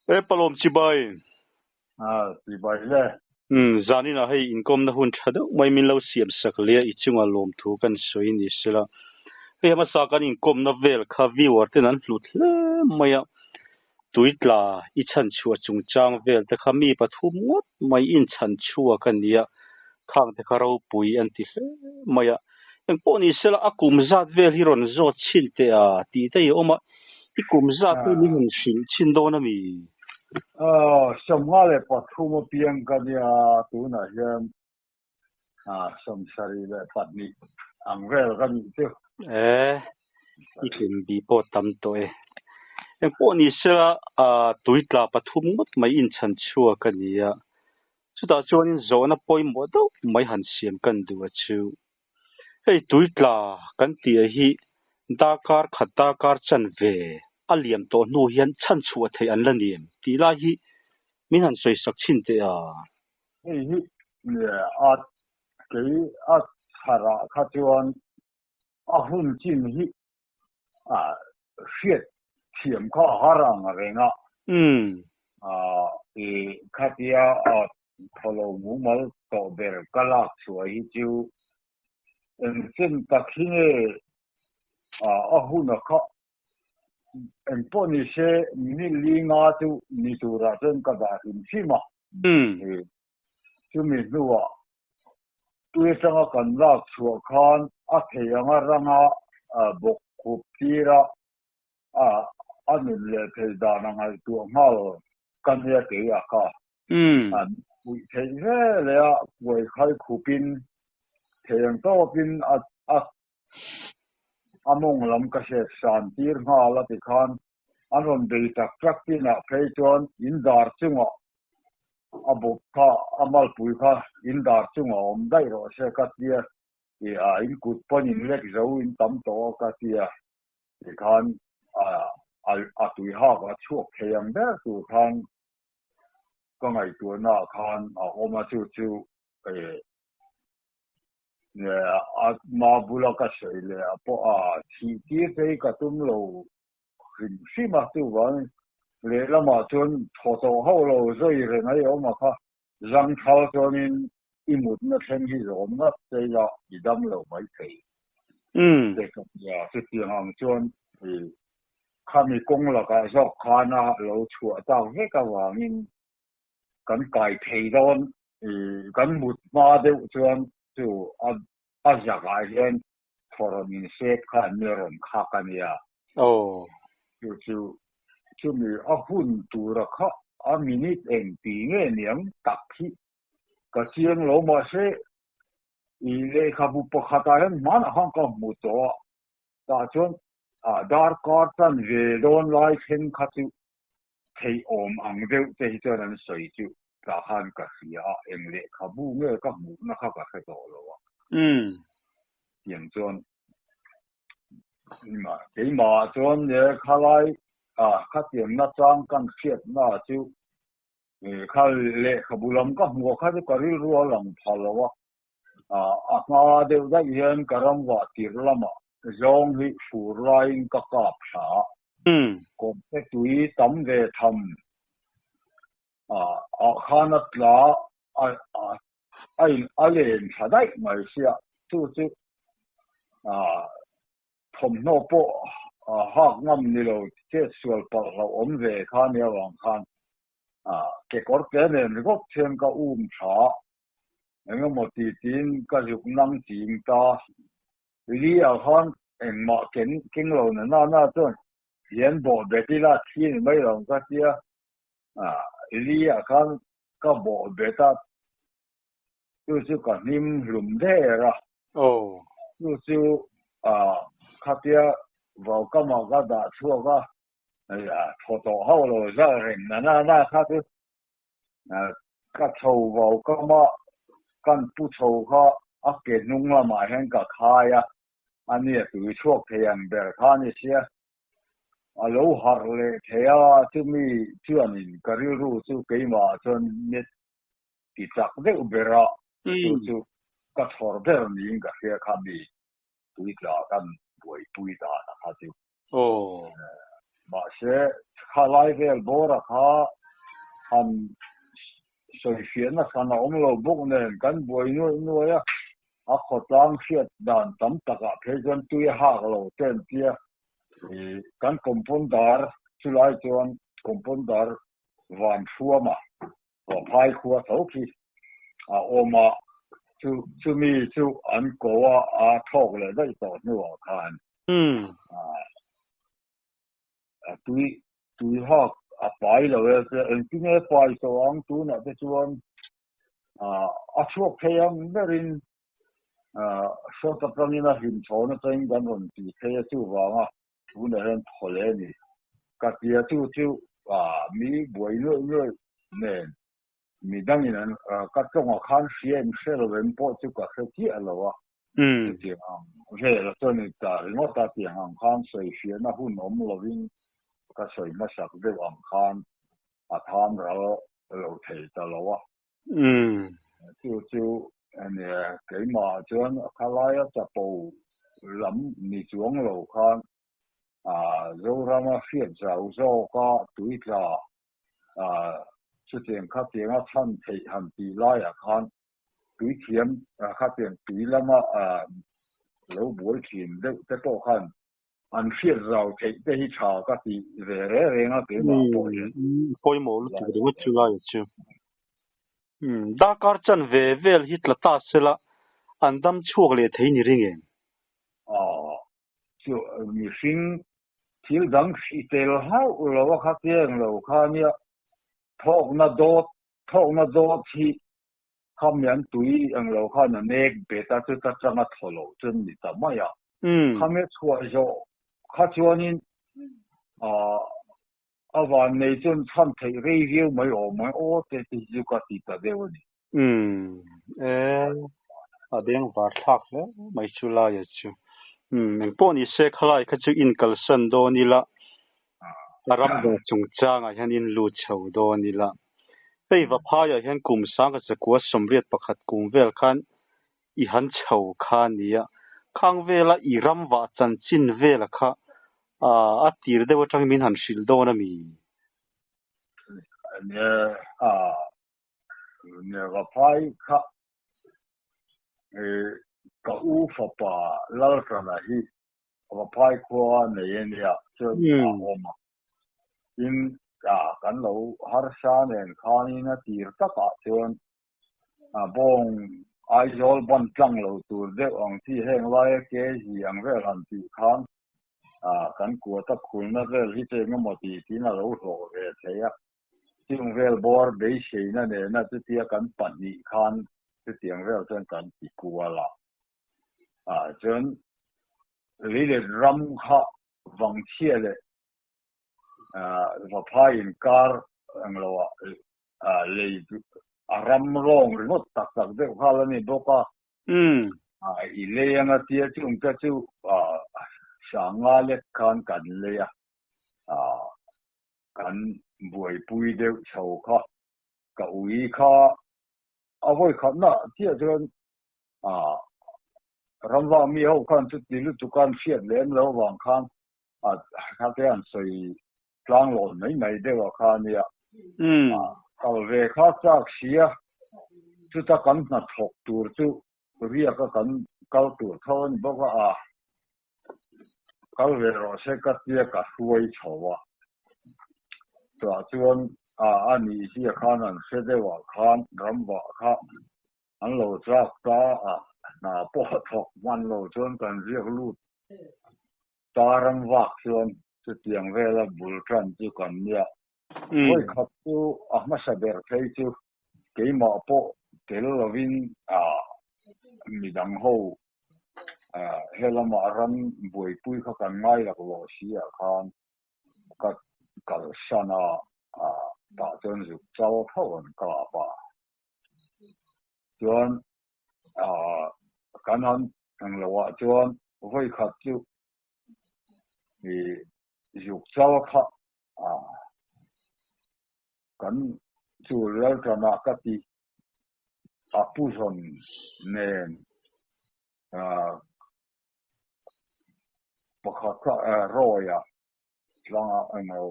E Palawm chibai. A chibai le. Umm zanin ah hei inkawmna hun tha deuh mai min lo siam sak leh a i chunga lawmthu kan sawi ni sela. Hei hmasa kan inkawmna vel kha viewer ten an hlut hle mai a, tuitla i chhanchhuah chungchang vel te kha mi pathum ngawt mai inchhanchhuak a nia, khang te kha ropui an ti hle mai a. Engpawh ni sela a kum zat vel hi rawn zawt chhin teh a tih te hi a awm a, i kum zat hi min rawn hrilh chhin dawn a mi? Aw, 53 apiang ka nia tunah hian 72 ang vel ka nih chu. E, i tlin bih pawh tam tawh e. Engpawh ni sela tuitla pathum ngawt mai inchhan chhuak a ni a, Chutah chuanin zawhna pawimawh deuh mai han siam kan duh a chu. Hei tuitla kan tih ah hi darkar khat darkar chan ve a liam tawh hnu hian chhan chhuah theih an la ni em tih lai hi min han sawi sak chhin teh a. Hei hi a kei a chharah kha chuan a hun chin hi a hriat thiam kha a har ang reng a. I khatia a thawlo mumal tawh ber ka lak chhuah hi chu engchen tak hi nge a hun a kha engpawh ni se minute li nga chu ni turah chuan ka dah hrim hrim a. Chumi hnuah tui atanga kan lak chhuah khan a thei anga ranga bawk khup tira a nun leh thei dan a ngaihtuah nghal ka nia kei a kha. An puih theih ve leh a kuai khai khupin thei ang tawpin a a mawng lam ka hriat san tir nghal a ti khan an rawn bei tak tak tinah phei chuan in dar chungah a bawp kha a malpui kha in dar chungah awm daih rawh se ka tia i a in kut pawn in lek zo in tam tawh a ka tia ti khan a a tui hak a chhuak thei ang ber tur khan ka ngaihtuahna ah khan a awm a chu chu A ma bula ka sawi leh a pawh a thih tir te hi ka tum lo hrim hrim a, chuvangin lehlamah chuan thaw tawh hauh lo zawi reng a i awm a kha, zangthal chuanin i mutna thleng hi zawm ngat che ila i dam lo maithei te ka ti a, chutiang ang chuan khami kawng lakah zawk khan a lo chhuah tak vek avangin kan kai thei dawn kan mut hma deuh chuan chu a zakah hian thawrawn insep kha an ni rawn khak a nia. Chu chu chumi a hun tura kha a minute eng ti nge niang tak hi ka chiang lo mahse i lehkhabu pakhatah hian hmanah khan ka hmu tawh a, tah chuan darkar chan ve dawn lai thleng kha chu Theih awm ang deuh te hi chuan an sawi chu tah khan ka hria a, eng lehkhabu nge ka hmuhna kha ka hre tawh lo a. Tiang chuan keimah chuan nge khalai a khatiang nachang kan hriatna chu kha lehkhabu lam ka hmuh kha chu ka rilru a lang pha lo a, a hma deuh daih hian ka ramvah tirh lamah zawng hi fur laiin ka kap thla a, kawmte tui tam ve tham ah khan a tla a in a len thla daih mai sia, chu chu thawmhnaw pawh hak ngam ni lo chetsual palh hlauhawm ve kha nia vang khan kekawr te nen ringawt hian ka um tha Engemaw ti tiin ka zuk nang ching ta. Li ah khan engmah ken keng lo na na na chuan hian bawh bet ila thi ni mai lo ang ka tia. Li ah khan ka bawh bet a, chu chu ka hnim hlum der a. Chu chu khatia vaukamah ka dah chhuak a, thaw tawh hauh lo zal reng na na na kha chu Ka chho vau kama kan pu chho kha a ke hnung lamah hian ka khai a, a nia tui chhuak thei ang ber kha a ni sia. A lo harh leh thei a, chumi chuanin ka rilru chu keimah chuan mit ti chak deuh ber a, chu chu ka chhawr ber niin ka hria kha mi tui tla kan buaipui dan a kha chu. Mahse, kha lai vel bawra kha. Han sawifiahna hran a awm lo bawk nen kan buai nuaih nuaih a, a khawtlang hriat dan tam takah phei chuan tui a hak lo te an tia. Kan compounder chulai chuan compounder van hruama Vaphai khua tho khi a awm a, chu chumi chu an ko a, a thawk leh daih tawh hnuah khan a tui tui hak a pai lo e, engtin nge pai tawh ang tunah te chuan a chhuak thei ang berin short atangin a hlim chhawn atangin kan rawn ti thei a chuvanga tunah hian thaw leh a ni. Ka tia chu chu mi buai nuaih nuaih nen mi dangin an ka tawngah khan hria em hre lo em pawh chu ka hre chiah lo a, chutiang ang vel a chuan in ta ringawt a tiang ang khan sawi hriatna hun awm lovin ka sawi hmasak deuh ang khan a tham ral lo thei ta lo a. Chu chu nia keimah chuan khalaia chapo lam ni chuang lo khan Zorama hriat zau zawka tuitla Chutiang khatianga chhan theih han tih laiah khan tuithiam khatiang tui lama lo buai thin deuh te pawh khan an hriat zau theih te hi tha ka ti ve reng reng a keimah pawh hian. Pawimawh lutuk ringawt chu laiah chu. Darkar chan ve vel hi tla ta sela an dam chhuak leh thei ni ring em? Chu mihring thil dang hrih tel hauh lo a kha keng lo kha nia thawkna dawt thawkna dawt hi khamian tui ang lo khan a nek bet a chuta tanga thaw lo chuan ni ta mai a. Khami chhuah zawh kha chuanin a van nei chuan chhan theih rei viau mai awm mai aw te te hi chu ka ti ta deuh a ni. Umm e, a beng var thlak hle mai chu laia chu. Umm engpawh ni se khalai kha chu in kalsan dawn ila, a ram ve chungchangah hian in lut chho dawn ila. Hei Vaphaiah hian kum sanga zakua sawmriat pakhat kum vel khan i han chho kha nia. Khang vela i ram vah chanchin vela kha a tir deuh atangin min han hrilh dawn a mi? Nia a. Vaphai kha ka u fapa Laltana hi Vaphai khua nei a nia chuan a awm a. Tin, kan lo harsa nen khanin a tir takah chuan bawng Aizawl ban tlang lo tur deuh ang chi heng laia ke hi ang vel han tih khan kan kuata khulna vel hi chu engemaw tih tiin a lo hlawh ve thei a. Chung vel bawr beiseina nena chutia kan pahnih khan chutiang vel chuan kan ti kual a. Ah chuan Leilet ram kha Vangchhia leh Vaphai inkar ang lo ah lei a ram rawng ringawt tak tak deuh kha la ni bawk a. I lei anga tia chung te chu Sanga lek khan kan lei a. Kan buaipui deuh chho kha ka ui kha a vawi khatna chiah chuan ramva mi ho khan chuti lutuk an hriat lem lo vang khan kha te an sawi tlang lawn mai mai deuh a kha nia. Kal ve kha chak sia chuta kan hnathawk tur chu riak a kan kal tur tho a ni bawk a. Kal ve rawh se ka tia ka hruai chho a. Chutah chuan a a nih hi a khan an hre deuh ah khan ramvah kha an lo chak ta a, hna pawh a thawk hman lo chuan kan ziak lut ta ramvak chuan chutiang vela bul tan chu kan nia. Vawi khat chu a hmasa ber phei chu keimah pawh tel lovin a midang ho He lamah ram buaipui kha kan ngai lak lawh si ah khan ka kalsan a, tah chuan zuk chal tho an kap a. Chuan kan han eng lo ah chuan vawi khat chu zuk chal kha kan chu Lalṭanah ka tih A pu zawn nen pakhat kha Roy-a tlangah emaw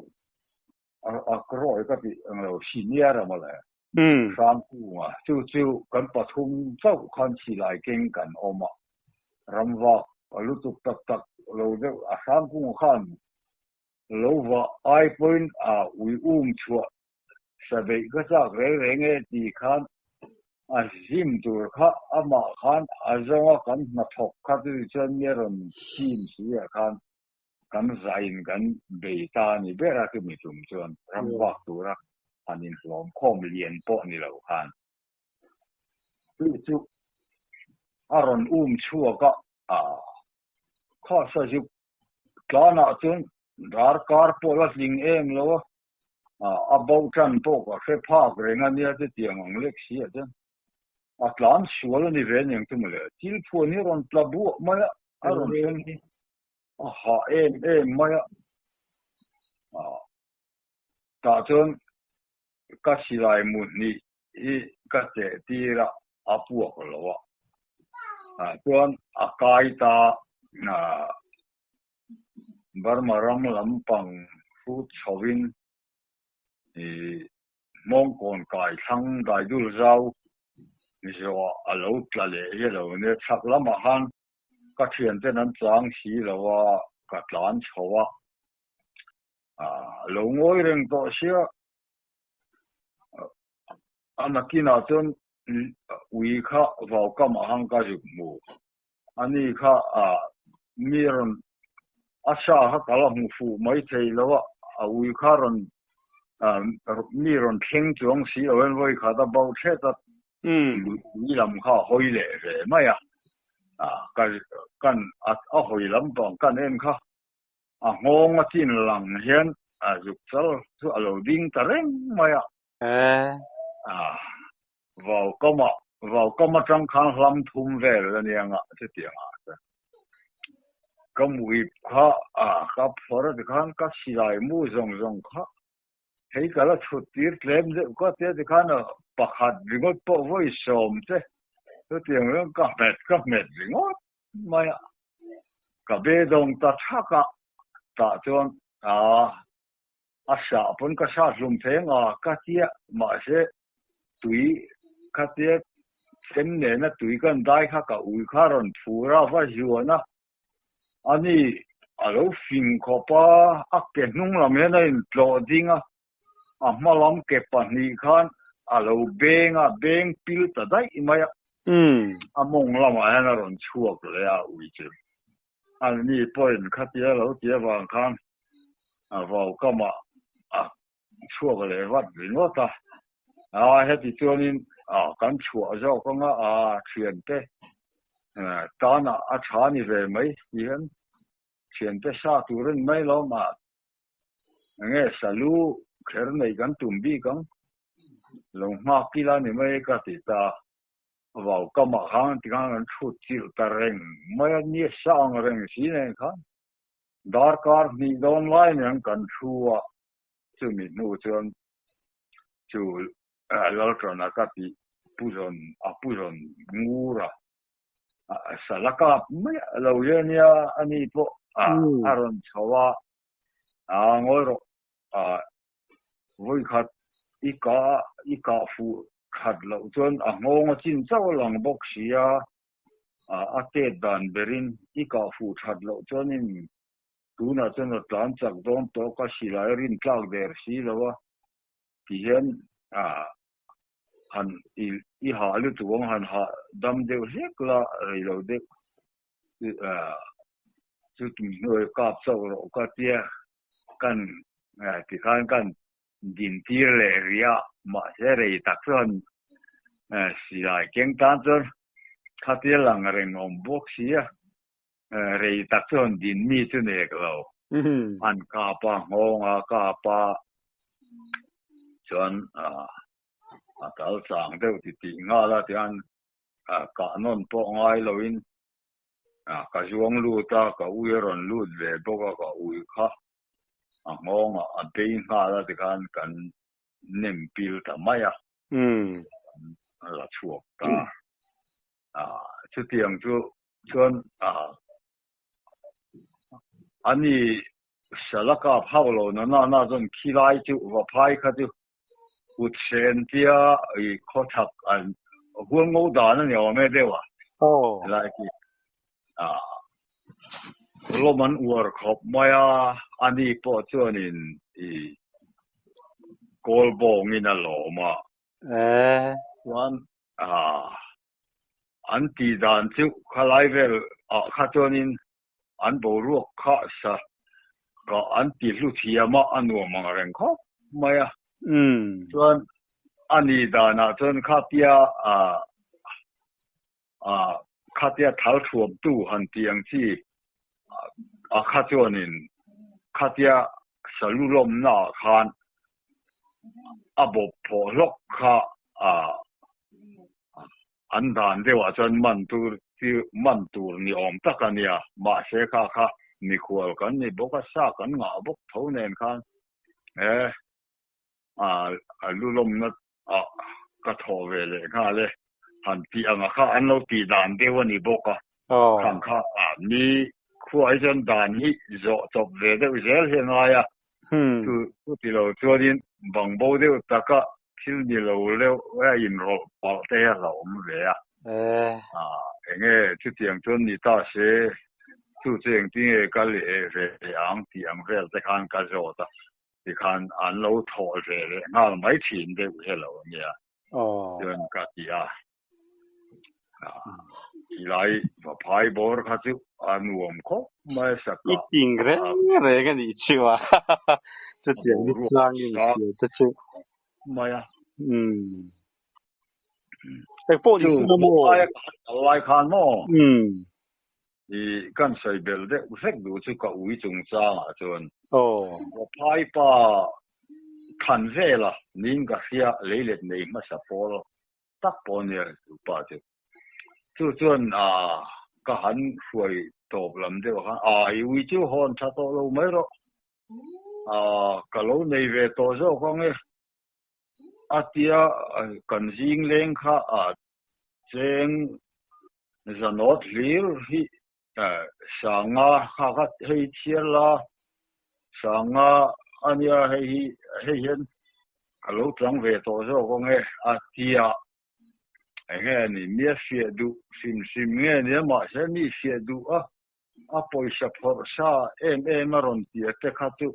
A rawi ka tih ang lo senior a mawle. Hrangkunga chu chu kan pathum chauh khan silai keng kan awm a, ramvak a lutuk tak tak lo deuh a Hrangkunga khan lo vah ai pawhin a ui um chhuah sa beih ka chak reng reng e ti khan a zim tur kha amah khan a zawng a kan hnathawk kha chu chuan mi a rawn chim si ah khan kan zain kan bei ta a ni ber a, chumi tum chuan ram vak tura han inhlawm khawm lian pawh ni lo khan chu chu a rawn um chhuak a, kha sazuk tlanah chuan darkar pawh la hling em lo a, a bo tan pawh ka hre phak reng a nia chutiang ang lek si ah chuan a tlan sual a ni ve aniang chu mawle, thil phuan hi a rawn tla buah mai a, a rawn thleng hi. A hah em em mai a, tah chuan ka silai mu hnih hi ka cheh tir a, a puak lo a, chuan a kai ta Burma ram lampang hrut chho in Hmawngkawn kai thlang daidul zau zawh ah a lo tla leh hi a lo nia, chhak lamah khan Ka thianten an chang si lo a, ka tlan chho a, lo ngawi reng tawh sia, a nakinah chuan ui kha vau kamah hang ka zuk hmu, ani kha mi rawn a sa kha ka la hmu fuh mai thei lo a, a ui kha rawn mi rawn thleng chuang si lo hian vawi khat a bo thet a, Lui lam kha a hawi leh ve mai a, kan a hawi lam pang kan en kha a nghawng a chin lang hian a zuk chal chu a lo ding ta reng mai a. Vau kama vau kam atang khan hlam thum vel a nia ngah chutiang ah chuan ka muip kha ka phawr a tikhan ka silai mu zawng zawng kha Hei ka la chhut tir tlem deuh ka tia tikhan pakhat ringawt pawh vawi sawm che chutiang chuan ka hmet ka hmet ringawt mai a, ka be dawng ta thak a, tah chuan aa a sah pawn ka sat hlum thei ang a ka tia mahse tui ka tia chem nena tui kan dai kha ka ui kha rawn phur a va zuan a. Ani a lo fing khawp a, a ke hnung lam hian a intlawh ding a, a hma lam ke pahnih khan a lo beng a, beng pil ta daih mai a, a mawng lamah hian a rawn chhuak leh a ui chu. Ani pawhin khatia lo ti avang khan a vau kamah a chhuak leh vat ringawt a, a heti chuanin a kan chhuah zawk anga a thiante tanah a tha ni ve mai ti hian thiante sa tur a ni mai lo mah enge salu kher nei kan tum bik ang lo nghak ila ni mai ka ti ta vau kamah khan tikhan kan thut chilh ta reng mai a ni sang reng si nen khan Darkar hnih dawn lai nen kan thu a, chumi hnu chuan chu Lalṭana ka tih puzawn a puzawn ngur a, sala kap mai lo hi a nia, ani pawh a rawn chho a, a ngawi rawh, vawikhat i kah i kah fuh that loh chuan a nghawng a chin chauh a lang bawk si a, a tet dan berin i kah fuh that loh chuanin tunah chuan a tlan chak dawn tawh ka silai a rin tlak der si lo a ti hian han i hah lutuk ang han hah dam deuh hlek la rei lo deuh chu tum hnuai kap chauh rawh ka tia kan tikhan kan Dintir leh rih a, mahse rei tak chuan silai keng tan chuan khatia lang reng awm bawk si a, rei tak chuan din mi chu nek lo. An kap a, nghawng a kap a, chuan a tal chang deuh ti tih nghal a, tihian kah nawn pawh ngai loin ka zuang lut a, ka ui a rawn lut ve bawk a, ka ui kha a nghawngah a bei nghal a tikhan kan nem pil ta mai a, kan la chhuak ta. Chutiang chu chuan ani Sala kap hauh lo na na na chuan khilai chu Vaphai kha chu kut sen tia i khawchhak an hual ngo dan a ni awm e deuh a. Helai khi lawm an uar khawp mai a, ani pawh chuanin i kawl bawngin a lawm a. Chuan an tih dan chu khalai vel ah kha chuanin an boruak kha sa ka an ti hlu thiam a, a nuam ang reng khawp mai a. Chuan a ni danah chuan khatia khatia thal thuamtu han ti ang chi a kha chuanin khatia salu lawmna ah khan a bawp phawh hlawk kha An dan deuhah chuan man tur chu man tur ni awm tak a nia, mahse kha kha mikhual kan ni bawk a, sa kan ngah bawk tho nen khan he a lu lawmna ah ka thawh ve leh nghal e, han tih anga kha an lo tih dan deuh a ni bawk a, khang kha ni khuaah hi chuan dan hi zawh chawp ve deuh zel hi a ngai a, chu ti lo chuanin bangbo deuh taka Thil ni lo leuh a inrawlh palh te hi a hlauhawm ve a. Enge chutiang chuan ni ta se, chu chu engtinge ka leh ve ang tih ang vel te khan ka zawt a, tikhan an lo thawh ve leh nghal mai thin deuh hi a lo nia chuan ka ti a. Tilai Vaphai bawr kha chu a nuam khawp mai a sak a. I ting reng reng a nih chu a, chutiang ni tlangin hria te chu. Mai a. Umm. Eng pawh ni chu maw? Vaphai a kal lai khan maw? I kan sawi belh deuh vek duh chu ka ui chungchangah chuan. Vaphai pa than vela niin ka hria leilet nei hmasa pawl tak pawh nia pa chu. Chu chuan ka han hruai tawp lam deuh khan a i ui chu hawn tha tawh lo mai rawh. Ka lo nei ve tawh zawk ang e. A tia kan zing leng kha a cheng zanawt hlir hi sanga kha kha hei chhiar la sanga ania hei hi hei hian ka lo tlang ve tawh zawk ang e a tia enge ani mi a fiah duh hrim hrim nge nia mahse mi fiah duh a a pawisa phawrh sa em em a rawn tia te kha chu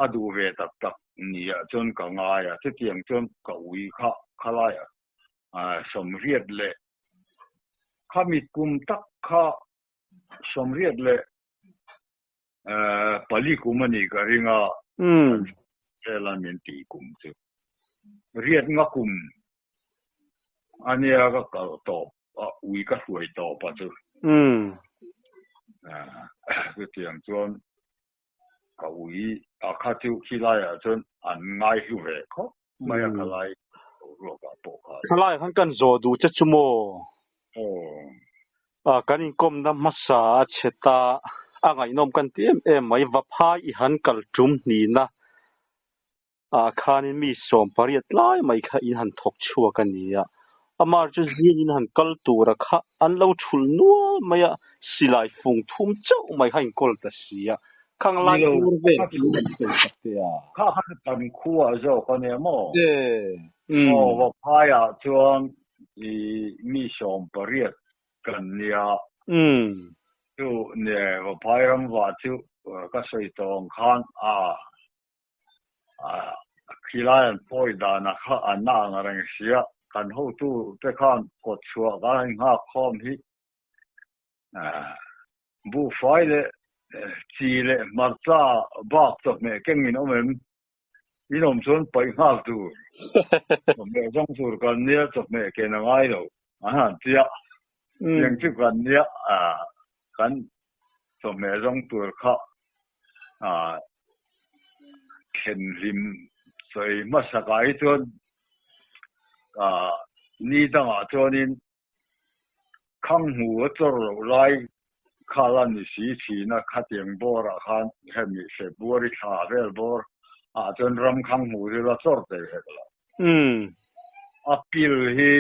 a duh ve tak tak nia chuan ka ngai a chutiang chuan ka ui kha khalai a sawmriat leh Khami kum tak kha 84 kum a nih ka ring a, kan hela min tih kum chu. Riat nga kum a nia ka kal tawp a, ui ka hruai tawp a chu. Chutiang chuan ka ui a kha chu khilaiah chuan an ngaihlu ve khawp mai a khalai boruakah pawh khan. Khalai khan kan zawh duh che chu maw? Aw. Kan inkawmna hmasa a chhe ta, a ngaihnawm kan ti em em mai, Vaphai i han kal tum hnihna ah khanin mi 18 lai mai kha in han thawk chhuak a ni a, amah chu zing in han kal tura kha an lo thulh nual mai a, silai fung thum chauh mai kha inkawl ta si a, khang lai bur vel khi min han sawi sak teh a. Kha kha chu kan khua zawk a nia maw? E, umm. Aw, Vaphaiah chuan i mi 18 kan nia. Umm. Chu ne Vaphai ram vah chu ka sawi tawh ang khan a. Khilai an pawi danah kha an na ang reng sia, kan hotu te khan kawt chhuah kan han nghak khawm hi buhfai leh chi leh hmarcha bak chawhmeh keng in awm em? In awm chuan paih nghal tur, chawhmeh zawng tur kan nia chawhmeh ken a ngai lo an han tia, tiang chu kan nia kan chawhmeh zawng tur kha Thlenhlim sawi hmasakah hi chuan ni dangah chuanin Khanghmu a chawr loh lai kha la ni si thin a, khatiang bawrah khan hemi February thla vel bawr ah chuan ram Khanghmu chu la chawr thei hek lo. A pil hi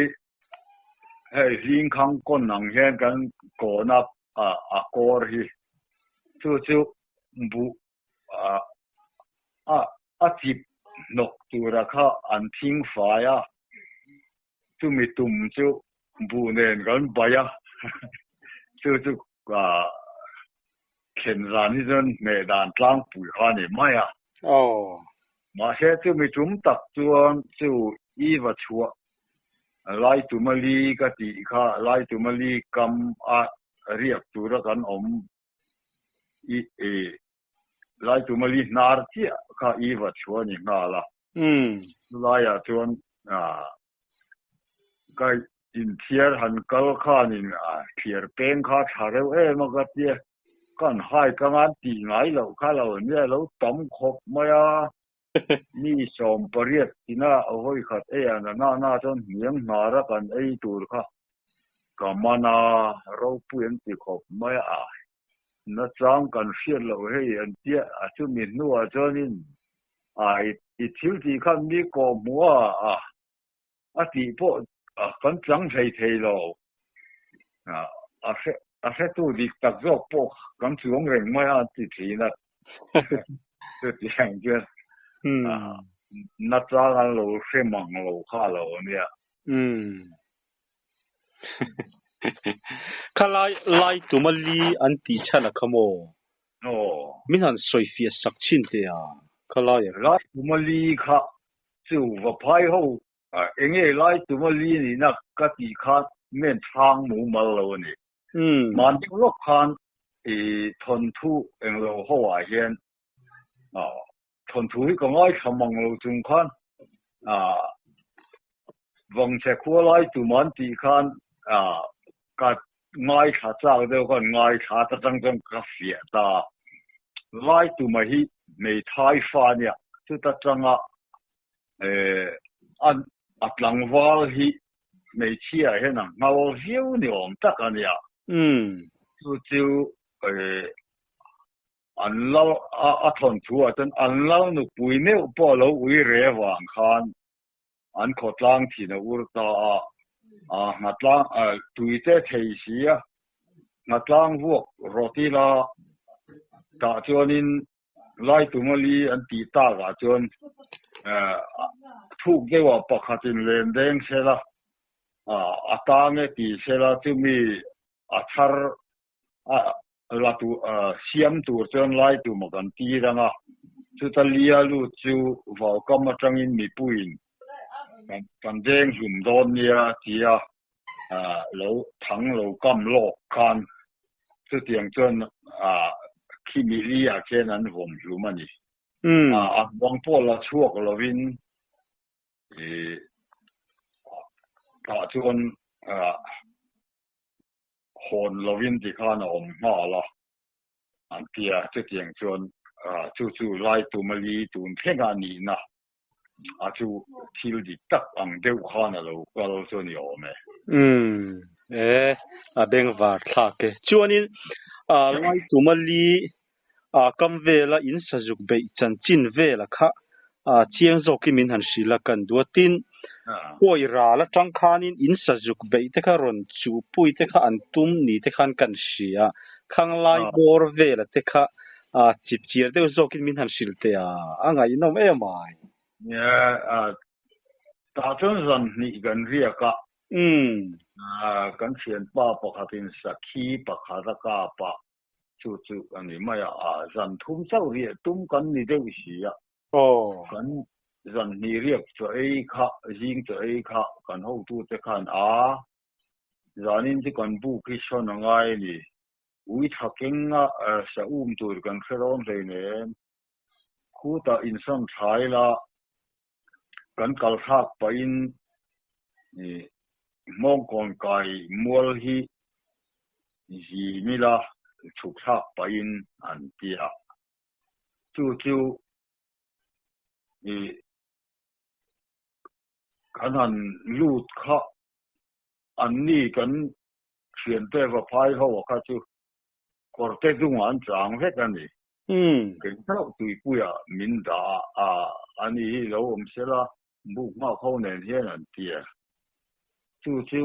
hei hling khang kawn ang hian kan kawn a a kawr hi chu chu buh A a a chip hnawk tura kha an thing fai a, chumi tum chu buh nen kan bai a, chu chu thlen zan hi chuan hmeh dan tlangpui kha a ni mai a. Mahse chumi tum tak chuan chu i va chhuah Laitumali ka tih kha Laitumali kam a riak tura kan awm i Laitumali hnar chiah kha i va chhuah a ni nghal a. Chulaiah chuan ka inthiar han kal khanin thliar peng kha tha reuh em a ka tia. Kan hai ka ngan tih ngai loh kha lo nia lo tam khawp mai a. Mi 18 tina vawi khat ei a na na chuan hniang hnara kan ei tur kha ka man a, ropui an ti khawp mai a. Nachang kan hriat loh hei an tia a chumi hnuah chuanin a i thil tih khan mi kawh hmuh a a a tih pawh kan chang hlei thei lo. A hre a hretu dik tak zawk pawh kan chuang reng mai a an ti thin a. Chutiang chuan nachang an lo hre mang lo kha lo ania. Kha lai lai tuma li an tih chhan a kha maw? Aw. Min han sawi fiah sak chin teh a, kha lai a kha. Lai tuma li kha chu va phai ho eng nge lai tuma li nihna ka tih khan men chhang mumal lo a ni. Mahni lawk khan i thawnthu englo ho ah hian Thawnthu hi ka ngaithla mang lo chung khan Vangchhe khua lai tum an tih khan ka ngaithla chak deuh khan ngaithla ta chang chuan ka fiah ta. Lai tuma hi hmeithai fa ania chuta changa a tlangval hi hmeichhia hian a nghal viau ni awm tak ania. Chu chu An lal a a thawn thu ah chuan an lal nupui meuh pawh lo ui re vang khan an khawtlang thin a ur ta a, a nghatlang a tui te thei si a, nghatlang vuak rawt ila tah chuanin Laitumali an tih tak ah chuan thuk deuh ah pakhatin len deng sela a tang e ti sela chumi a thar a la tur siam tur chuan lai tum a kan tir ang a, chuta lia lut chu vaukam atangin mipuiin kan veng hlum dawn nia tia lo thang lo kam lawk khan chutiang chuan khimi li-ah khian an vawm hlum a ni. A ruang pawh la chhuak lovin tah chuan hawn lovin tikhan a awm nghal a, an ti a. Chutiang chuan chu chu Laitumali tun thlenga nihna a chu thil dik tak ang deuh khan a lo kal chu a ni awm e. Umm e, a bengvar thlak e. Chuanin Laitumali kam vela in sazuk beih chanchin vela kha chiang zawkin min han hrilh a, kan duatin Kawi ral atang khanin in sazuk beih te kha rawn chuhpui te kha an tum ni te khan kan hria, khanglai bawr vela te kha chip chiar deuh zawkin min han hrilh teh a, a ngaihnawm em ai. Nia, tah chuan zan hnih kan riak a, kan thianpa pakhatin sakhi pakhat a kap a, Chu chu a ni mai a, a zan thum chauh riah tum kan ni deuh si a. Kan zan hnih riak chaw ei kha, zing chaw ei kha kan hotute khan a, zanin chu kan buk hi sawn a ngai a ni. Ui tha keng a sa um tur kan hre rawn hleinem. Khutah insawn thlai la, kan kal thlak pahin Hmawngkawn kai mual hi zim ila chhuk thlak pahin an ti a. Chu chu kan han lut kha anni kan thiante va phai ho kha chu kawrte dungah an chang vek a ni. Kei chauh tuipuiah min dah a, ani hi lo awm sela buk nghak ho nen hian an ti a. Chu chu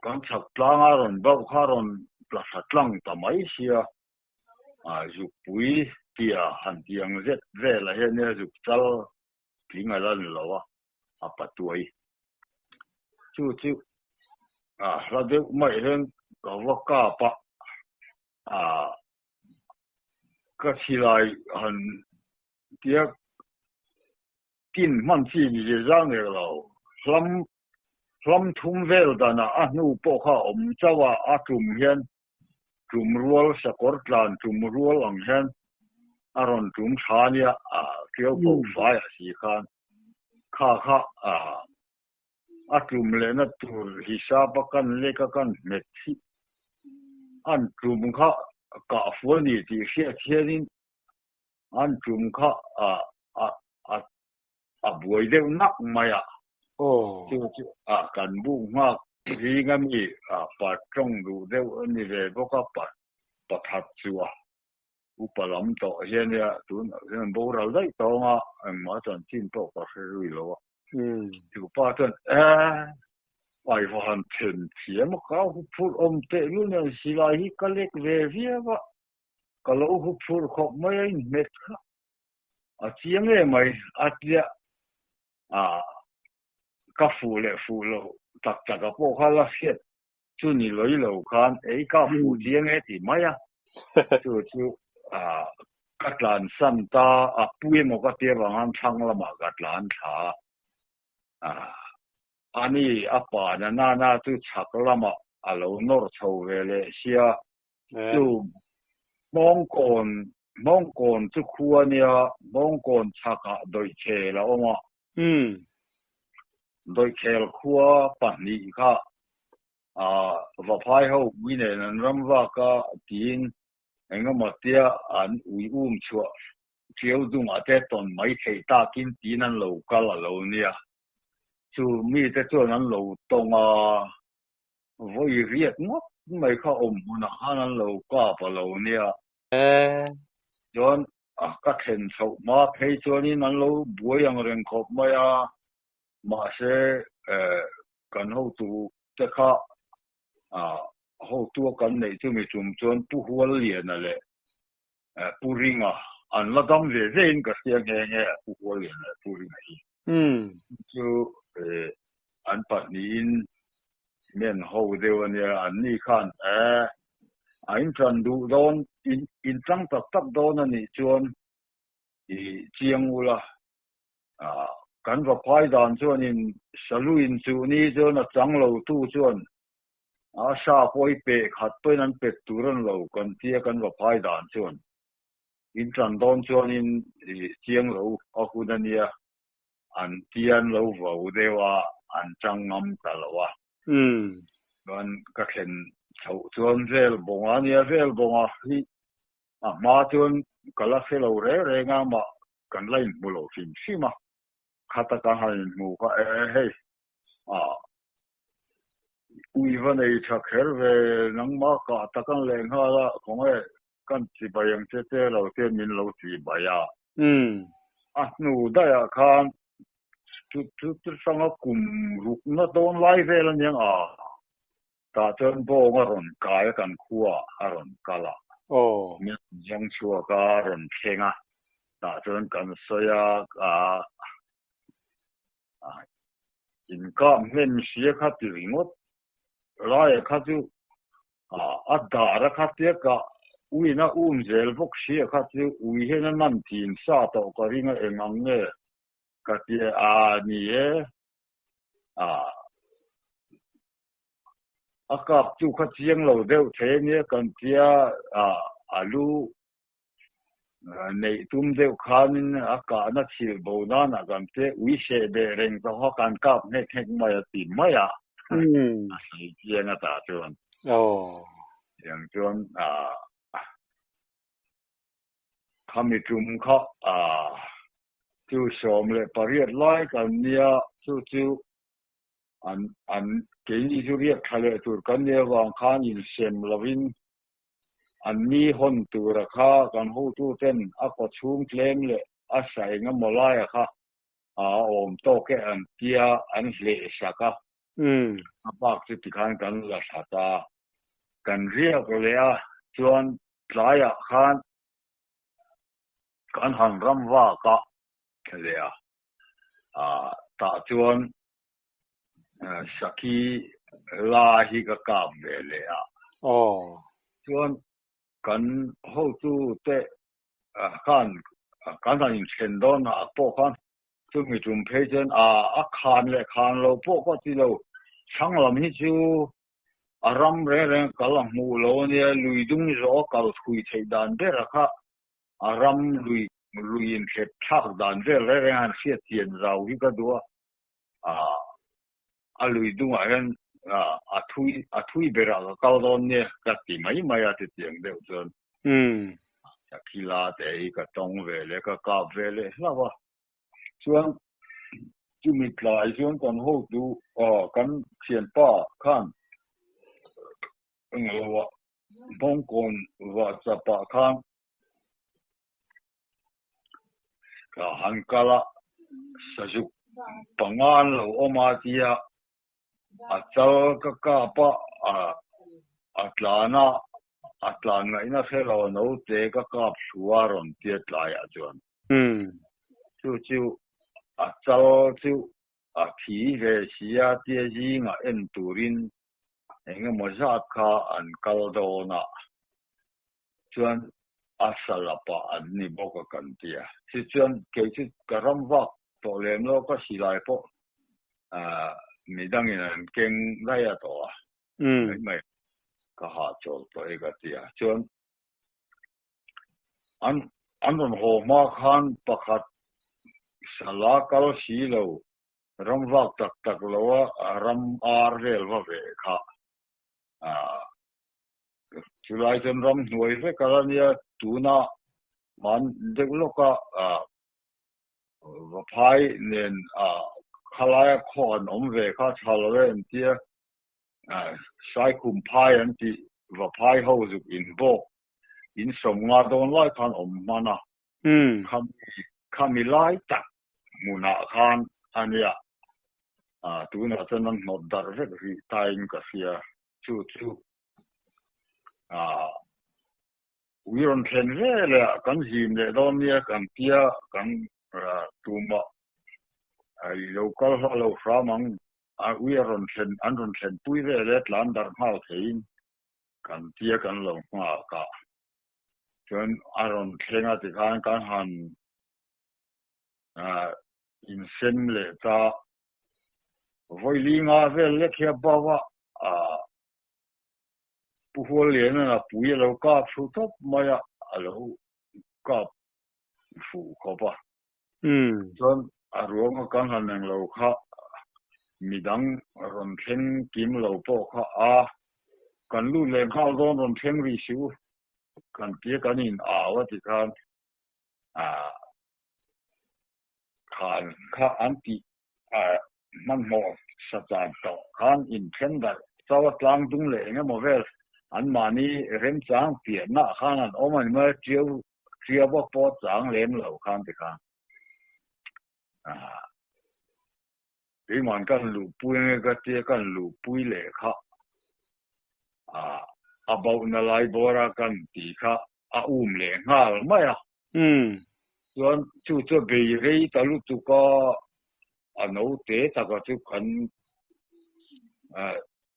kan chhak tlanga rawn bauh kha rawn tla thla tlang ta mai sia, a zukpui tia han ti ang zet velah hian nia zuk chal tling a la ni lo a, a patuai. Chu chu a hla deuh mai hian ka va kap a, a ka silai han tia tin hman chi ni zir zang nek lo, hlam hlam thum vel danah a hnu pawh kha a awm chauh a, a tum hian tum rual sakawr tlan tum rual ang hian a rawn tum tha nia, a tiau ko faiah si khan kha kha a tum lehna tur hisap a kan lek a kan hmet hi an tum kha kah fuh a ni tih hriat hianin an tum kha a a a buai deuh nak mai a. Chu chu a kan buk nghak zing a mi a pa tawng duh deuh a ni ve bawk a, pa pakhat chu a upa lam tawh hian nia tun hian boral daih tawng a, engmah chanchin pawh ka hre zui lo a. Chu pa chuan e ai va han then thiam a, ka huphurh awm tehlul nen silai hi ka lek ve viau a, ka lo huphurh khawp mai a inhmet kha. A chiang em mai, a tia a ka fuh leh fuh loh tak tak a pawh kha la hriat chu ni lawih lo khan ei ka fuh chiang e ti mai a, chu chu a ka tlan san ta a pu emaw ka tia vang khan thlang lamah ka tlan thla a, ani a pa na nana chu chhak lamah a lo nawr chho ve leh sia Chu Hmawngkawn, Hmawngkawn chu khua nia, Hmawngkawn chhakah Dawihkhel a awm a. Dawihkhel khua pahnih kha Vaphai ho ui nen an ram vak a tiin engemaw tia an ui um chhuah ṭiau dungah te tawn mai theih takin tiin an lo kal a lo nia. Chu mite chuan an lo tawng a. Vawi riat ngawt mai kha awm hmunah khan an lo kap a lo nia. Chuan ka thlen chhoh hma phei chuanin an lo buai ang reng khawp mai a, mahse kan hotu te kha hotua kan neih chumi tum chuan Pu Hualliana leh Pu Ringa an la dam ve vein ka hria nghe nghe a, Pu Hualliana leh Pu Ringa hi. Chu an pahnihin men ho deuh a nia, anni khan a inṭan duh dawn, inṭang tak tak dawn a nih chuan i chiang ula, kan va phai dan chuanin saluin chuh ni chuan a chang lotu chuan A sa pawh i peh khat pawhin an pet tur an lo kan tia kan va phai dan chuan in tan dawn chuanin i chiang lo a hun a nia an tia an lo vo deuh a an chang ngam ta lo a. Chuan ka thlen chhoh chuan vel bawnga a nia vel bawnga hi a hma chuan ka la hre lo reng reng a mah kan la inhmu lo hrim hrim a khata ka han inhmu kha e hei a Ui va nei tha kher ve, nangmah kah tak an leh nghal a, khawnge kan chibai ang che che lo te min lo chibai a. A hnu daihah khan chu chu chu hranga kum rukna dawn lai vel aniang a, tah chuan bawng a rawn kai a kan khuaah a rawn kal a, min rawn zawng chhuak a, a rawn thleng a, tah chuan kan sawi a, Inkap hnem sia kha ti ringawt laia kha chu a dar a kha tia ka uina um zel bawk sia kha chu ui hian a nan thin sa tawh ka ring a eng ang nge ka ti a ni e a kap chu kha chiang lo deuh thei ania kan tia a lu Neih tum deuh khanin a kahna thil bo nanah kan che ui seh beh reng tawh a, kan kap nghek nghek mai a ti mai a, a sawi chiang a tah chuan. Tiang chuan khami tum kha chu 18 lai kan nia, chu chu an an keini chu riak tha leh tur kan nia vang khan insem lovin An ni hawn tura kha kan hotuten a kawchhung tlem leh a sa engemaw laia kha a awm tawk e an tia an hleh sak a. A bak chu tikhan kan la hlat a, kan riak leh a, chuan tlaiah khan. Kan han ram vak a leh a, tah chuan Sakhi la hi ka kap ve leh a. Chuan kan hotu te khan kan han inthen dawn ah pawh khan chumi tum phei chuan a khan leh khan lo pawh ka ti lo, chhang lam hi chu a ram reng reng kal a hmuh lo a nia, lui dung zawh a kal thui theih dan ber a kha a ram lui lui inthlep thlak dan vel reng reng han hriat chian zau hi ka duh a, a lui dungah hian a thui a thui berah ka kal dawn nia ka ti mai mai a chutiang deuh chuan Sakhila te hi ka tawng ve leh ka kap ve leh hlauh a, chuan chumi tlai chuan kan hotu kan thianpa khan englo ah Bawngkawn vah chapah khan ka han kal a, sazuk panga an lo awm a tia a chal ka kap a, a tlan a, a tlan ngaihna hre lo naute ka kap thlu a rawn tia tlaiah chuan. Chu chu a chal chu a thi ve si a tia zingah en turin eng emaw zat kha an kal dawn a, chuan a salapah an ni bawk a kan ti a. Tichuan kei chu ka ram vak tawh lem lo, ka silai pawh midangin an keng daih a tawh a, mai mai ka hahchawl tawh e ka ti a. Chuan an an rawn haw hma khan pakhat sala kal si lo Ram vak tak tak lo a ram ar vel va ve kha. Chulai chuan ram hnuai vek a la nia, tuna man deuh lawka Vaphai nen khalaia khaw an awm ve kha tha lo e an tia, Saikhum phai an tih Vaphai ho zuk inbawk in sawm nga dawn lai khan awm hman a. Khami lai tak hmunah khan a nia, tunah chuan an hnawt darh vek rih tain ka hria. Chu chu ui rawn thlen ve leh ah kan zim leh dawn nia kan tia kan tumah i lo kal hla lo hram ang ui a rawn thlen an rawn thlen pui ve leh tlan darh nghal theiin kan tia kan lo nghak a. Chuan a rawn thleng a tikhan kan han insem leh ta. Vawi li nga vel lek hi a bau a, Pu Hualliana'n a pui a lo kap thlu tawp mai a, a lo kap fuh khawp a. Chuan a ruanga kan han eng lo kha midang rawn thleng kim lo pawh kha a, kan lut leh nghal dawn rawn thleng rih si u, kan tia kan in au a ti khan khan kha an tih hmanhmawh sa chan tawh khan inthen darh chauh a tlang dung leh eng emaw vel anmahni remchang piahna ah khan an awm a ni mai a, ṭiau ṭiau a pawh chang lem lo khan ti khan keimahn kan luhpui ange ka tia kan luhpui leh kha a bauhna lai bawra kan tih kha a um leh nghal mai a. Chuan chu chu a bei rei ta lutuk a, a naute taka chu kan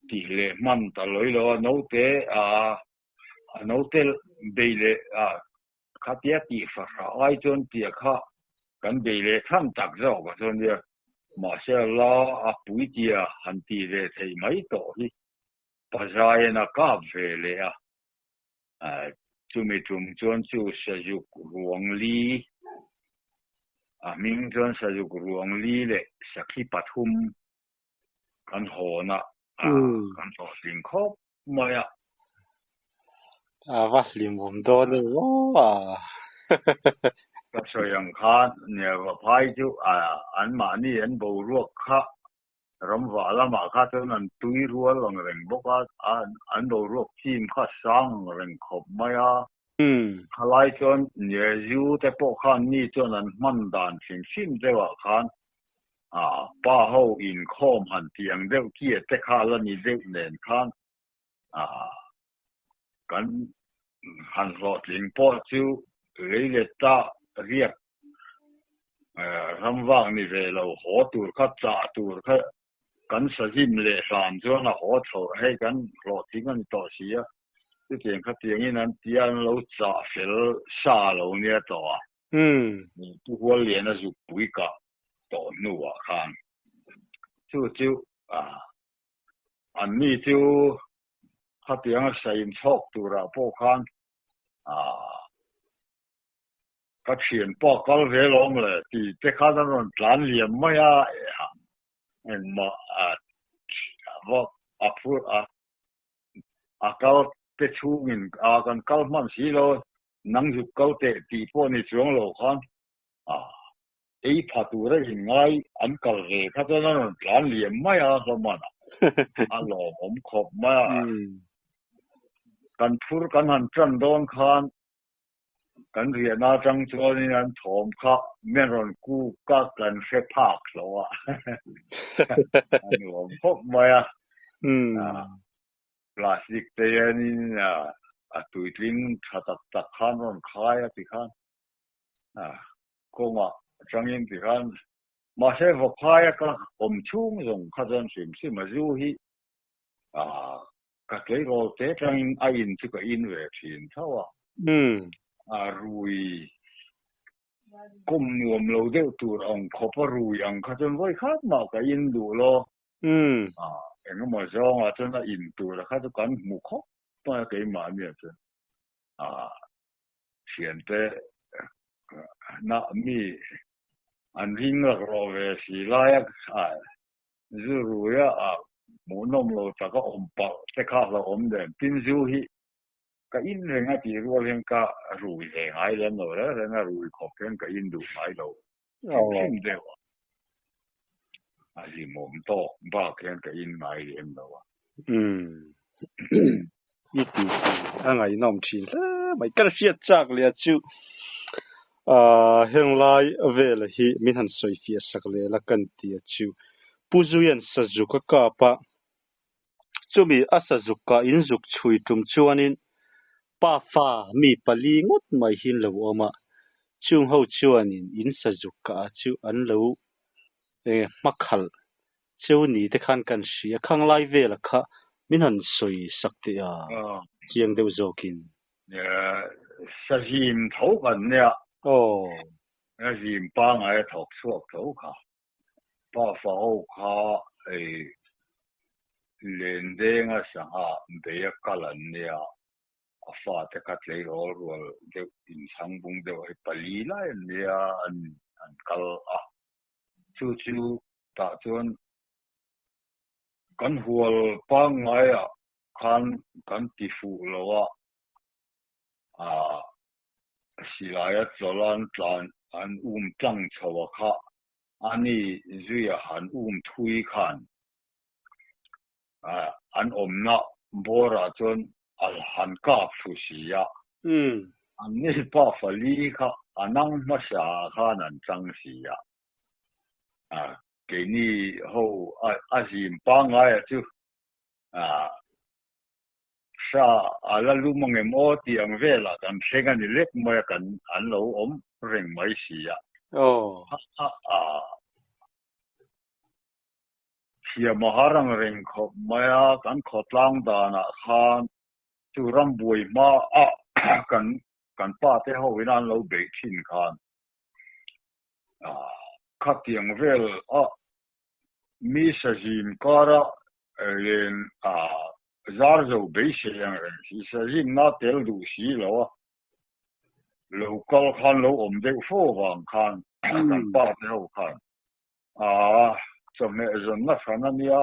tih leh hman ta lawi lo a, naute a naute bei leh khatia tih fahra ai chuan tia kha kan bei leh chhan tak zawk a chuan nia mahse la a pui tia han tih ve theih mai tawh hi Pazaian a kap ve leh a. Chumi tum chuan chu Sazuk ruang li, a hming chuan Sazuk ruang li leh Sakhi pathum kan hawn a, kan hlawhtling khawp mai a. A va hlimawm dawn em aw a. Ka sawi ang khan Niavaphai chu anmahni an boruak kha Ramvah lamah kha chuan an tui rual ang reng bawk a, an boruak chim kha sang ang reng khawp mai a. Khalai chuan Jeju te pawh khan mi chuan an hman dan hrim hrim deuhah khan pa ho inkhawm han tih ang deuh kia te kha la ni deuh nen khan kan han hlawhtling pawh chu lei let ta. riak ramvak ni ve lo haw tur kha chah tur kha kan sazim leh hlan chuan a haw chho hei kan hlawhtling a ni tawh si a, chutiang khatiangin an tia an lo chah fel sa lo nia tawh a. Pu Hualliana zukpui kah tawh hnuah khan chu chu an ni chu khatianga sain chhawk turah pawh khan ka thianpa kal ve lawm le tih te khan an rawn tlan liam mai a, engmah a phur a a kal te chhungin a kan kal hman si lo nang zuk kal teh tih pawh ni chuang lo khan a ei pha tura inngai an kal ve kha chuan an rawn tlan liam mai a hlawm a, a lawmawm khawp mai a. Kan phur kan han tan dawn khan kan riahna atang chuanin an thawm kha min rawn kuk a, kan hre phak lo a, a nuam khawp mai a. Plastic te hianin a tuitling tha tak tak khan rawn khai a tikhan kawngah atangin tikhan mahse vawkhaia ka awm chhung zawng kha chuan hrim hrim a zu hi ka tleirawl te tangin a in chu ka in ve thin tho a, a rui kawm nuam lo deuh tur ang khawp a rui ang kha chuan vawi khat mah ka in duh lo, engemaw zawngah chuan a in tur a kha chu kan hmu khawp mai a keimahniah chuan thiante na mi an ring lak rawh ve si laia zu ruia hmuhnawm lo taka awm palh te kha hlauh awm nen tin zu hi ka in reng a tih rual hian ka rui ve ngai lem lo reng reng a rui khawp hian ka in duh ngai lo hrim hrim deuh a a hlimawm tawk bak hian ka in ngai lem lo a. Umm i ti ti a ngaihnawm thin hle mai. Ka hriat chak leh a chu ah heng lai vela hi min han sawi fiah sak leh la kan ti a chu Pu Zuian sazuk a kap a, chumi a sazuk kah in zuk chhui tum chuanin pa fa mi pali ngawt mai hi an lo awm a, chung ho chuanin in sazuk kah chu an lo eng hmakhalh Cheu ni te khan kan hria, khang lai vela kha min han sawi sak teh a, chiang deuh zawkin. Sazim tho kan nia. Aw. Sazim pangai a thawk chhuak tho kha. Pa fa ho kha ei lendenga sangha bei a kal an nia, a fate kha tleirawl rual deuh inchhang bung deuh hei pali lai an nia an kal a. Chu chu tah chuan kan hual pangngaiah khan kan ti fuh lo a, ah silaia chawlh an tlan an um tlang chho a kha ani zuia han um thui khan ah an awmna bawrah chuan a han kap thlu si a, anni pa fali kha a nang hmasa khan an chang si a. A keini ho a zim pangngai a chu hra a la lum angem aw tih ang velah kan thleng a ni lek mai a kan an lo awm reng mai si a. Thiam a har ang reng khawp mai a kan khawtlang danah khan chu rambuai hma a kan kan pa te ho in an lo beih thin khan Khatiang vel a mi sazim kara len a zar zo beisei ang reng si, sazim na tel duh si lo a, lo kal khan lo awm deuh fo vang khan kan pa te ho khan a chawhmeh zawnna hran a nia,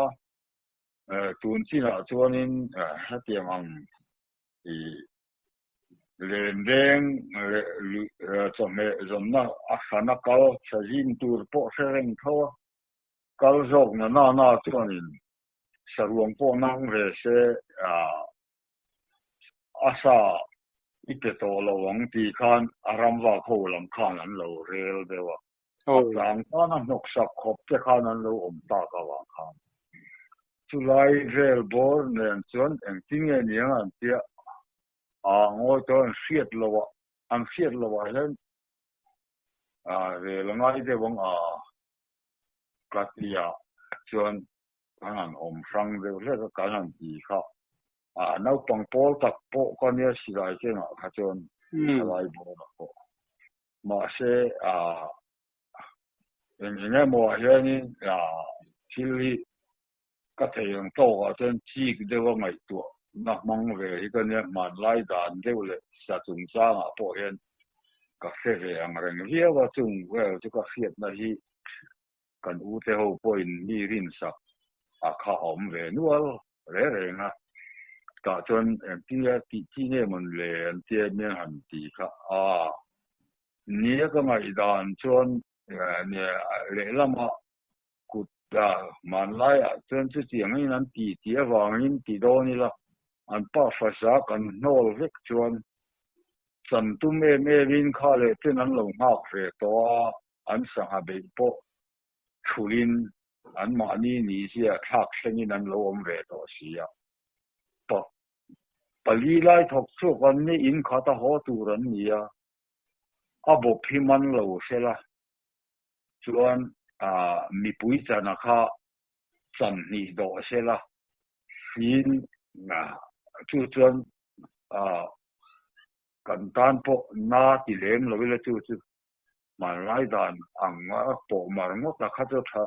tun chinah chuanin hetiang ang i Len veng leh chawhmeh zawnna a hrana kal tha zin tur pawh hre reng tho a, kal zawk na na na chuanin saruang pawh nang ve se a sa i pe tawh lo ang tih khan a ramvak ho lam khan an lo rel deuh a, a tlang tana hnawksak khawp te khan an lo awm tak avang khan chulai vel bawr nen chuan engtin nge niang an tia a ngawi tawh an hriat loh ah an hriat loh ah hian. Rel a ngai deuh ang a, ka ti a, chuan kan han awm hrang deuh hlek a, kan han ti kha. Naupang pawl tak pawh ka nia silai kengah kha chuan thalai bawrah pawh. Mahse, eng eng emaw ah hianin thil hi ka thei ang tawkah chuan chik deuh a ngaihtuah na hmang ve hi ka nia, hmanlai dan deuh leh sa chungchangah pawh hian ka hre ve ang reng viau a, chung vel chu ka hriatna hi kan u te ho pawhin mi rinsak a kha a awm ve nual re reng a, tah chuan engtia tih chi nge mawn le an tia mian han ti kha a nia ka ngaihdan chuan lehlama Kut hmanlaiah chuan chutiangin an ti tih avangin ti dawn ila, an pa fasa kan hnawl vek chuan chan tum em emin kha leh ten an lo nghak ve tawh a, an sangha beih pawh thulhin anmahni nihzia thlak thlengin an lo awm ve tawh si a. Pa pali lai thawk chhuak an ni in khat a haw tur an ni a, a bawp hi man lo hrela. Chuan mipui chana kha chan hnih dawh sela tiin chu chuan kan tan pawh na ti lem lo ila chu chu hmanlai dan ang pawh mar ngawt a kha chu tha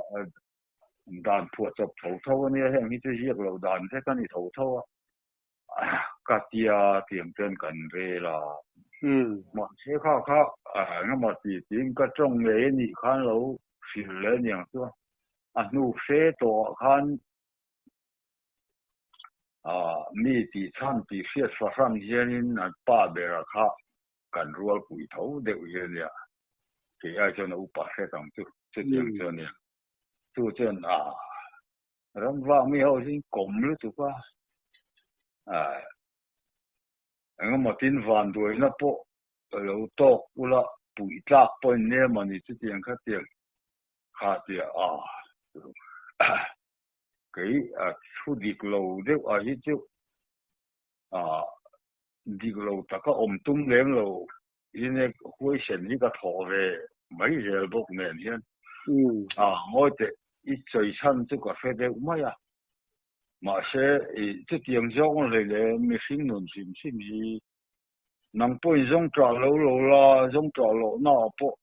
dan phuah chawp tho tho a nia heng hi chu ziak loh dan vek a ni tho tho a. Ka tia tiang chuan kan rel a. Mahse kha kha engemaw ti tiin ka tawng ngei a nih khan lo hrilh leh aniang chu a hnu hre tawh ah khan mi tih chhan tih hriat fahran hianin an pa bera kha kan rualpui tho deuh hi ania kei ai chuan a upa hret ang chu chutiang chu ania chu chuan Ram vak mi ho hi kawm lutuk a, engemaw tin vanduaina pawh lo tawk ula puih tlak pawh in nia mawni chutiang kha tiang kha tia a kei a thu dik lo deuh a hi chu a dik lo taka awm tum lem lo ine huaisen hi ka thawh ve mai zel bawk nen hian a ngawi teh i chawi chhan chu ka hre deuh mai a, mahse i chutiang zawng hlei leh mihring nun hrim hrim hi nang pawhin zawng ṭah lo lo la, zawng ṭah lohna ah pawh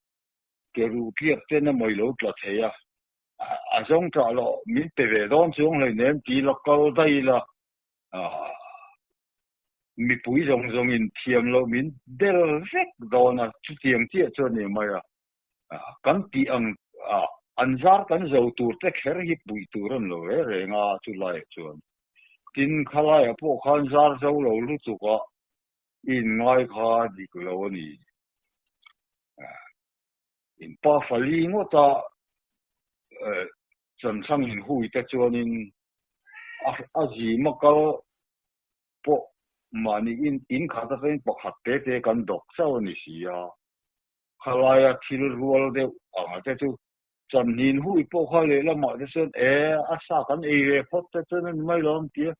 ke ruh tliak ten a mawi lo tla thei a, a zawng ṭah loh min pe ve dawn chuang hlei nem ti la kal daih ila Mipui zawng zawngin thiam loh min del vek dawn a, chutiang chiah chu a ni mai a. Kan tih ang an zar kan zo tur te kher hi puih tur an lo ve reng a chu laiah chuan. Tin, khalaiah pawh khan zar zo lo lutuk a i inngai kha dik lo a ni. In pa fali ngawta chanchang inhui te chuanin a zima kal pawh mahni in khat atangin pakhat te te kan dawk chauh a ni si a, khalaia thil rual deuh anga te chu chanhnin hui pawh kha lehlamah te chuan e a sa kan ei ve phawt te chuan a ni mai lo an ti a,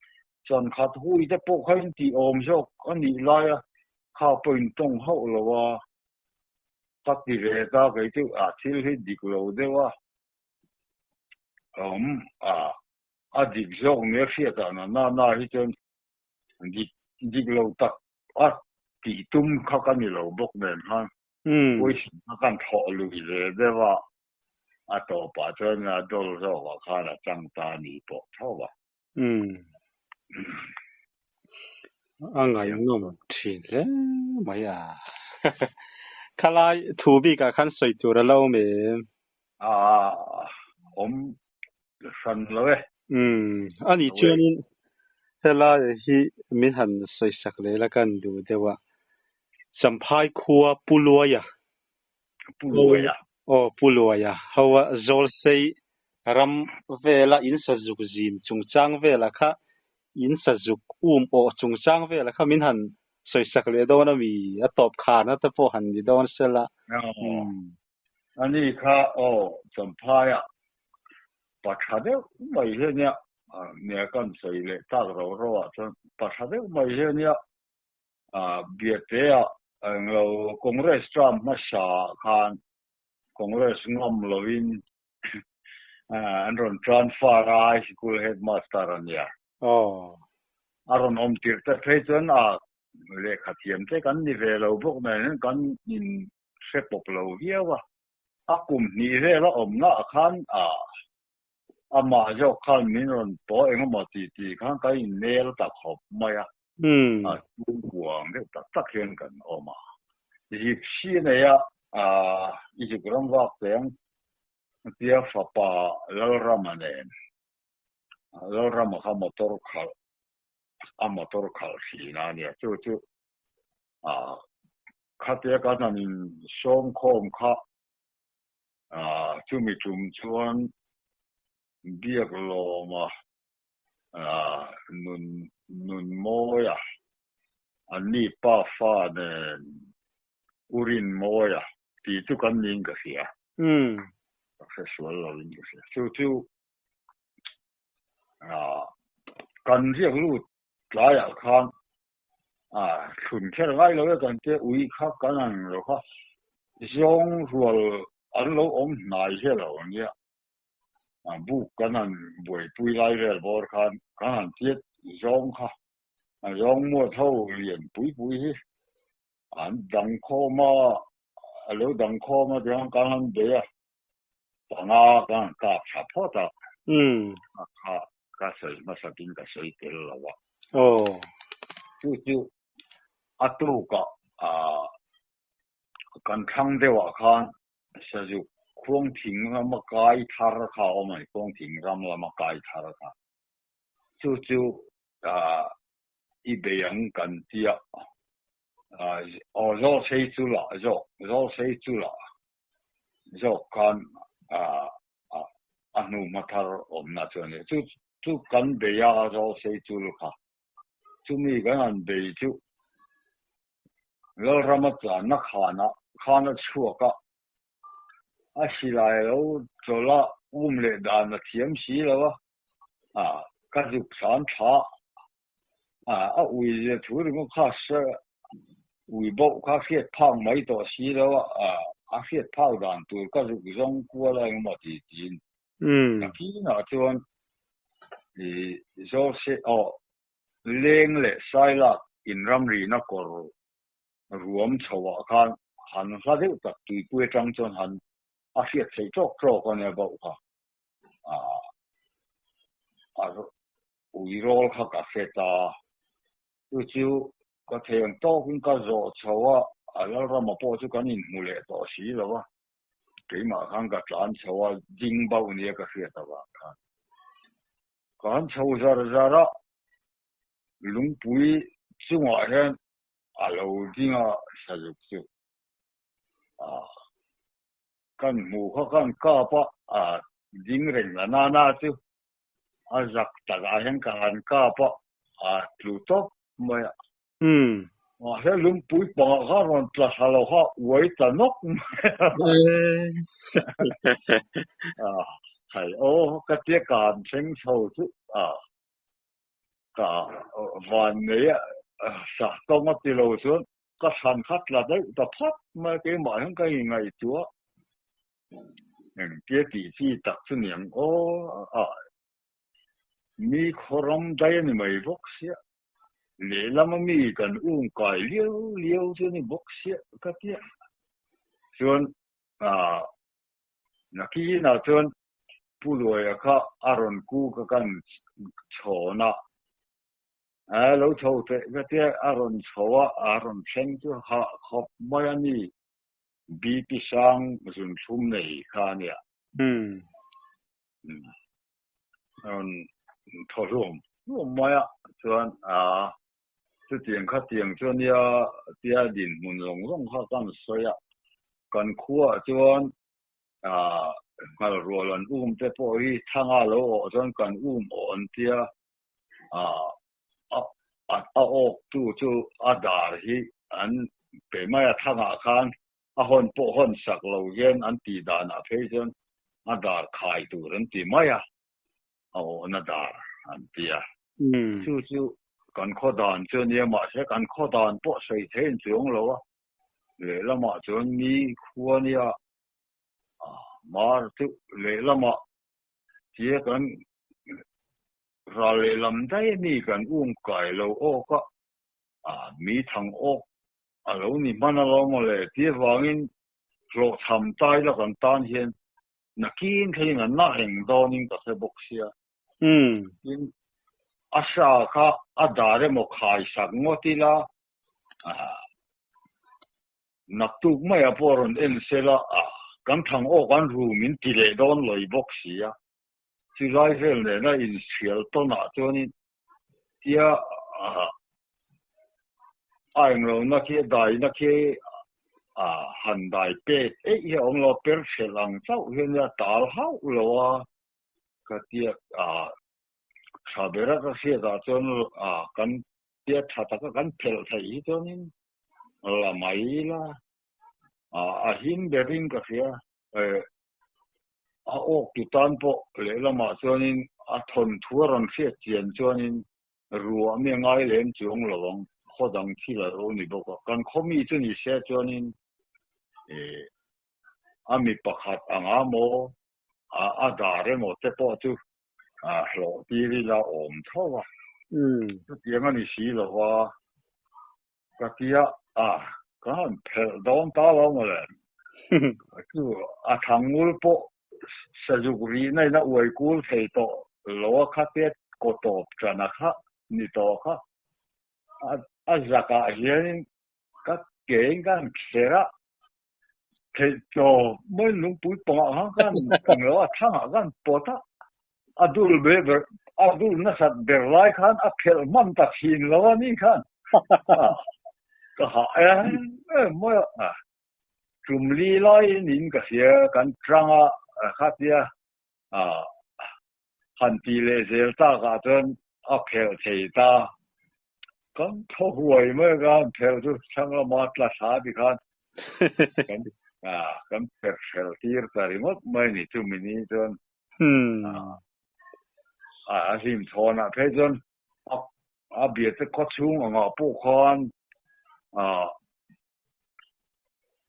chankhat hui te pawh kha in tih awm zawk a nih laia kha pawh in tawng hauh lo a. Ka ti ve ta kei chu a thil hi dik lo deuh a awm a, a dik zawk nia hriat ah na na na hi chuan dik dik lo tak a tih tum kha ka ni lo bawk nen khan question kha kan thlawh lui ve deuh a, a tawpah chuan a dawl zawk ah khan a chang ta a ni pawh tho a. A ngaihnawm thin hle mai a. Khalai thu bikah khan sawi tur a lo awm em? A awm hran lo e. A nih chuanin helai hi min han sawi sak leh la kan duh deuh a. Champhai khua Pu Luaia. Pu Luaia. Aw Pu Luaia. Hoa Zawlsei ram vela in sazuk zim chungchang vela kha in sazuk um awh chungchang vela kha min han sawisak leh dawn a mi? A tawp kharna te pawh han ni dawn sela. A ni kha aw Champhaia pa tha deuh mai hi ania nia kan sawi leh tak ro ro ah chuan pa tha deuh mai hi ania Biate ah englo Congress term hmasa ah khan. Congress ngam lovin an rawn transfer a, high sikul headmaster a nia. A rawn awm tirh te phei chuan a lehkha thiam te kan ni ve lo bawk nen kan in hre pawp lo viau a. A kum hnih vel a awmna ah khan a amah zawk khan min rawn paw engemaw ti ti khan kan innel ta khawp mai a. A chhungkua ang deuh tak tak hian kan awm a. Zipsi neia i zuk ram vak teng tia fapa Lalrama nen Lalrama kha motor khalh a motor khalh thin a nia chu chu khatia kan han insawm khawm kha chumi tum chuan biak lawma nun nun mawia anni pa fa nen urin mawia tih chu kan niin ka hria. Ka hre sual lo in ka hria. Chu chu kan riak lut tlaiah khan thlun kher ngai lo e kan tia ui kha kan ang lo kha zawng rual an lo awm hnai hial lo ania buk kan han buaipui lai vel bawr khan kan han tiat zawng kha zawng muat ho lian pui pui hi an dang khawm a a lo dang khawm a tiang kan han bei a panga kan han kap tha phawt a a kha ka sawi hmasakin ka sawi tel lo a chu chu a tukah kan thlang deuhah khan Sazuk Khuangthing rama kai thar kha a awm a ni, Khuangthing ram lama kai thar kha. Chu chu i bei ang kan tia, aw zawh sei chu lah zawk, zawh sei chu lah zawk khan a hnu hma thar awmna chu a ni. Chu chu kan bei a zawh sei chul kha. Chumi kan han bei chu Lalrama tlanna khanah khan a chhuak a, a silai a lo chawlh a, um leh dan a thiam si lo a, ka zuk san thla a, a ui zia thu ringawt kha ui bauh kha hriat phak mai tawh si lo a, a hriat phak dan tur ka zuk zawng kual a engemaw ti tiin takinah chuan i zawlse aw Leng leh Sailak inramrina kawr ruam chhoah khan han hla deuh tak tuipui atang chuan han a hriat theih tawk tawk a nia bauh kha. A ui rawl kha ka hre ta. Chu chu ka thei ang tawkin ka zawh chho a, a Lalrama pawh chu kan inhmu leh tawh si lo a. Keimah khan ka tlan chho a, ding bauh nia ka hriat avang khan. Kan chho zar zar a, lungpui chungah hian a lo ding a sazuk chu. Kan hmuh kha kan kap a, a ding reng la na na chu a zak takah hian ka han kap a, a tlu tawp mai a. Mahse lungpui pangah khan rawn tla thla lo kha uai ta nawk mai a. Hai aw ka tia ka han thleng chho chu ka van nei a sah tawng a ti lo chuan ka thlan kha tla daih ta phat mai a keimah hian ka inngaihtuah engtia tih chi tak chu niang aw mi khawram dai a ni mai bawk sia. Lehlam a mi kan um kai liau liau chu a ni bawk siah ka tia. Chuan nakinah chuan Pu Luaia kha a rawn ku ka kan chhawn a, a lo chho teh ka tia a rawn chho a, a rawn thleng chu hah khawp mai a ni. BP sang zunthlum nei kha a nia. Rawn thaw hluam hluam mai a, chuan chutiang kha tiang chu ania tia dinhmun zawng zawng kha kan sawi a, kan khuaah chuan nghal rual an um te pawh hi thanga lo awh chuan kan um awh an tia, a awk tu chu a dar hi an pe mai a thangah khan A hawn pawh hawn sak lo hian an tih danah phei chuan a dar khai tur an ti mai a, a awhna dar an ti a. Chu chu kan khaw dan chu a nia, mahse kan khaw dan pawh sawi thei an chuang lo a, lehlamah chuan mi khua nia Mar chu lehlamah tia kan ral lehlam daih ami kan um kai lo awk a, mi thang awk a lo ni hman alawm mawle ti avangin hlawhchham tai la kan tan hian nakin thlengin a na reng dawnin ka hre bawk sia. Tin, a hra kha a dar emaw khai sak ngawt ila, Naktuk maia pawh rawn en sela a, kan thang awk an ru min ti leh dawn lawi bawk si a. Chu lai vel nena inhrial tawnah chuanin tia a englo na khi a dai na khi a han dai pek eih hi a awm lo a, per hrelh ang chauh hian a tal hauh lo a, ka tia a tha bera ka hriatah chuan a kan tia tha taka kan phelh theih hi chuanin la mai la, a him berin ka hria. A awk tu tan pawh lehlamah chuanin a thawnthu a rawn hriat chian chuanin ruah mi a ngai lem chuang lo ang, khaw dang thil a lo ni bawk a. Kan khaw mi chu ni se chuanin a mi pakhat anga maw a dar emaw te pawh chu hlawh tir ila awm tho a. Chutiang a ni si lo va. Ka tia a, ka han phelh dawn ta lo mawle. Chu a thangul pawh sazuk rihna in a uai kul thei tawh lo a kha te kaw tawp tana kha ni tawh kha. A zakah hianin ka kein ka han kher a, theih tawp mai lungpui pangah khan ka han eng lo a thangah ka han pawt a, a dul be ber a dul nasat ber lai khan a phelh hman ta thin lo a ni khan ka hah em em mai a, tum li laiin in ka hria kan tang a khatia han tih leh zel takah chuan a phelh thei ta. Kan thaw huai mai a khan phelh chu thlang lama tla thla ti khan kan kan phelh hrel tir ta ringawt mai ni chumi ni chuan a hlim chhawnah phei chuan a biate khaw chhung angah pawh khan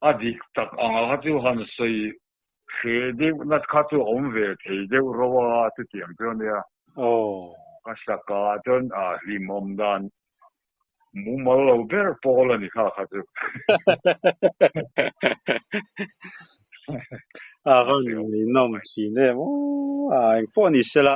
A dik tak anga kha chu han sawi hre deuh na kha chu a awm ve thei deuh ro a chutiang chu a nia. Ka saka ah chuan a hlimawm dan mumal lo ber pawl a ni kha kha chu. A rawn ngaihnawm thin em aw, engpawh ni sela.